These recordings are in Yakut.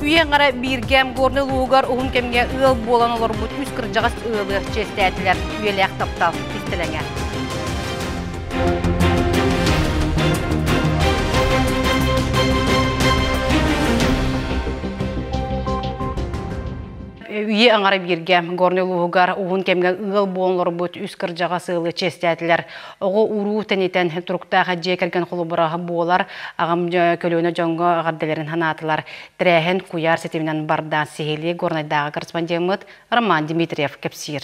Үйэ аҥара бииргэ Горнай улууһугар уһун кэмҥэ ыал буолан олорбут үс кырдьаҕас ыалы чиэстээтилэр. Үйэлээх таптал кистэлэҥэ. Үйэ аҥара бииргэ Горнай улууһугар уһун кэмҥэ ыал буолан олорбут үс кырдьаҕас ыалы чиэстээтилэр. Оҕо-уруу тэнитэн туруктаах дьиэ кэргэн холобура буолар аҕам көлүөнэ дьоҥҥо эҕэрдэлэрин санаатылар. Тэрээһин куйаар ситиминэн барда. Сиһилии Горнайдааҕы корреспондеммыт Роман Дмитриев кэпсиир.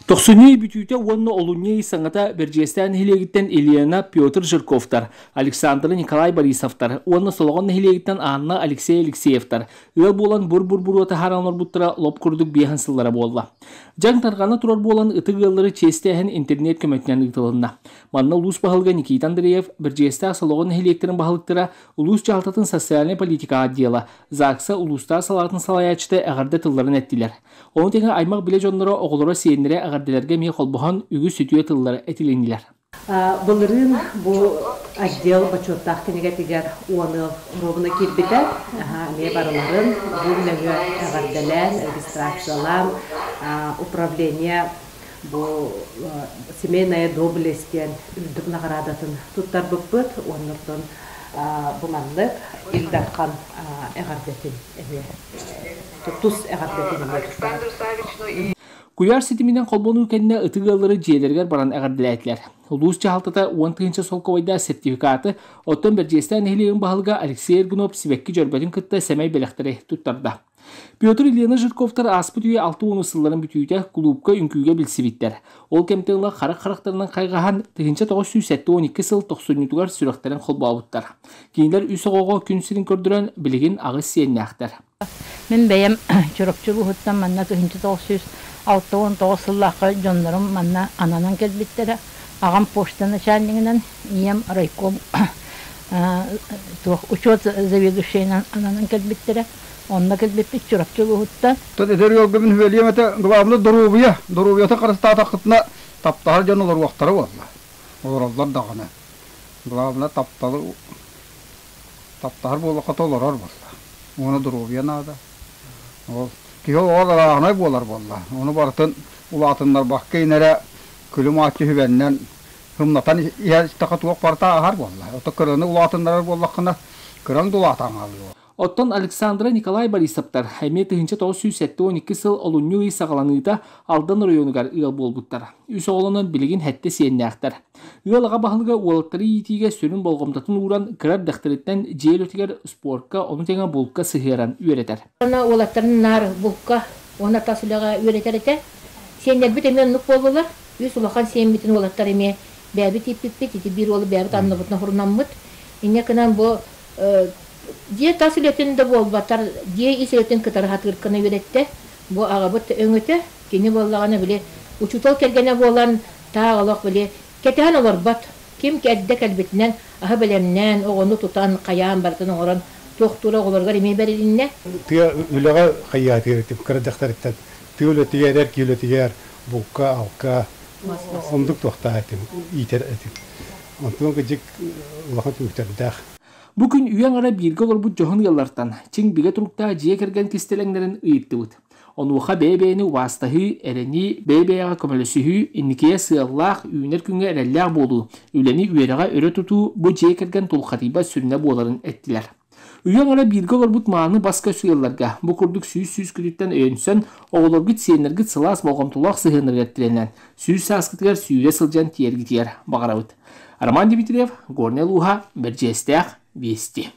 Тохсунньу ый бүтүүтэ уонна олунньу ый саҥата Бэрдьигэстээн нэһилиэгиттэн Елена, Петр Жирковтар, Александра, Николай Борисовтар уонна Солоҕон нэһилиэгиттэн Анна, Алексей Алексеевтар ыал буолан бур-бур буруо таһааран олорбуттара лоп курдук биэһэн сыллара буолла. Дьаҥ тарҕана турар буолан ытык ыаллары чиэстээһин интернет көмөтүнэн ыытылынна. Манна улуус баһылыга Никита Андреев, Бэрдьигэстээх Солоҕон нэһилиэктэрин баһылыктара, улуус дьаһалтатын социальнай политикаҕа отдела, ЗАГСа улуустаах салаатын салайааччыта эҕэрдэ тылларын эттилэр. Ону тэҥэ аймах-билэ дьонноро, оҕолоро, сиэннэрэ эҕэрдэлэргэ эмиэ холбоһон үгүс үтүө тыллары этилиннилэр. Былырыын бу отдел бочуоттаах кинигэтигэр уон ыал оруобуна киирбитэ. Эмиэ барыларын бу нөҥүө эҕэрдэлээн, регистрациялаан, управление бу семейная доблесть диэн үрдүк наҕараадатын туттарбыппыт. Уоннартан бу маннык Ил Дархан эҕэрдэтин эмиэ тус эҕэрдэтин эмиэ туттарар. Куйаар ситиминэн холбонуу кэннэ ытык ыаллары дьиэлэригэр баран эҕэрдэлээтилэр. Улуус дьаһалтата 10 000 солкуобайдаах сертификаты, оттон Бэрдьигэстээх нэһилиэгин баһылыга Алексей Эргунов сибэкки дьөрбөтүн кытта сэмэй бэлэхтэри туттарда. Петр Елена Жирковтар ааспыт үйэ 60 сылларын бүтүүтэ кулуупка үҥкүүгэ билсибиттэр. Ол кэмтэн ыла харах-харахтарынан хайҕаһан, 1972 сыл тохсунньутугар сүрэхтэрин холбообуттар. Кинилэр үс оҕоҕо күн сирин көрдөрөн, билигин аҕыс сиэннээхтэр. Мин бэйэм Чурапчы улууһуттан манна 1969 сыллаахха дьоннорум манна ананан кэлбиттэрэ. Аҕам почта начальнигынан, ийэм райком туох учет заведующайынан ананан кэлбиттэрэ. Онно кэлбиппит Чурапчы улууһуттан. Эдэр ыалга мин сүбэлиэм этэ, главное доруобуйа. Доруобуйата харыстаатаххытына таптаһар дьон олоруохтара буолла. Олороллор даҕаны. Главное тапталы таптаһар буоллахха толорор буолла. Уонна доруобуйа наада. Ол киһи оҕо ырааһынай буолар буолла. Ону барытын улаатыннарбакка инэрэ күлүм ааччы сүбэннэн сымнатан иһэр истэххэ туох барыта ааһар буолла. Ото кыраны улаатыннарар буоллаххына кыраҥ да улаатан хаалыа. Оттон Александра Николай Борисовтар эмиэ 1972 сыл олунньу ый саҕаланыыта Алдан оройуонугар ыал буолбуттар. Үс оҕолонон билигин сэттэ сиэннээхтэр. Ыал аҕа баһылыга уолаттары иитиигэ сүрүн болҕомтотун ууран, кыра эрдэхтэриттэн дьиэ үлэтигэр, спорка, ону тэҥэ булка сыһыаран үөрэтэр. Уонна уолаттарын наар булка уонна тас үлэҕэ үөрэтэр этэ. Сиэннэрбит эмиэ оннук буоллулар. Үс улахан сиэммитин уолаттар эмиэ бэйэбит ииппиппит, ити биир уолу бэйэбит анныбытына хурунаммыт. Инньэ гынан бу дьиэ тас үлэтин да буолбатар, дьиэ ис үлэтин кытары сатыыр гына үөрэттэ. Бу аҕабыт өҥөтө, кини буоллаҕына били учуутал кэргэнэ буолан таах олох били кэтэһэн олорбот. Ким эрдэ кэлбитинэн аһы бэлэмнээн, оҕону тутан, хайаан барытын оҥорон туохтуура оҕолоругар эмиэ бэрилиннэ. Тыа үлэҕэ хайаатыгар кыра дьахтарыттан тыа үлэтигэр, эр киһи үлэтигэр булка, алка оннук туохтаах этим, иитэр этим. Онтон кыдьык улахан түмүктэрдээх. Бу күн үйэ аҥара бииргэ олорбут дьоһун ыаллартан чиҥ бигэ туруктаах дьиэ кэргэн кистэлэҥнэрин ыйыттыбыт. Онуоха бэйэ-бэйэни убаастаһыы, эрэнии, бэйэ-бэйэҕэ көмөлөсүһүү, инникигэ сыаллаах, үүнэр күҥҥэ эрэллээх буолуу, үлэни үөрэҕэ өрө тутуу бу дьиэ кэргэн тулхадыйбат сүрүнэ буоларын эттилэр. Үйэ аҥара бииргэ олорбут мааны бас-көс ыалларга бу курдук сүүс-сүүс күнүттэн өйөнсөн, оҕолоргут, сиэннэргит сылаас болҕомтолоох сыһыаннарыгар тирэнэн, сүүс сааскытыгар сүүрэ сылдьан тиэргитигэр баҕарабыт. Роман Дмитриев, Горнай улууһа, Бэрдьиэстээх, Вести.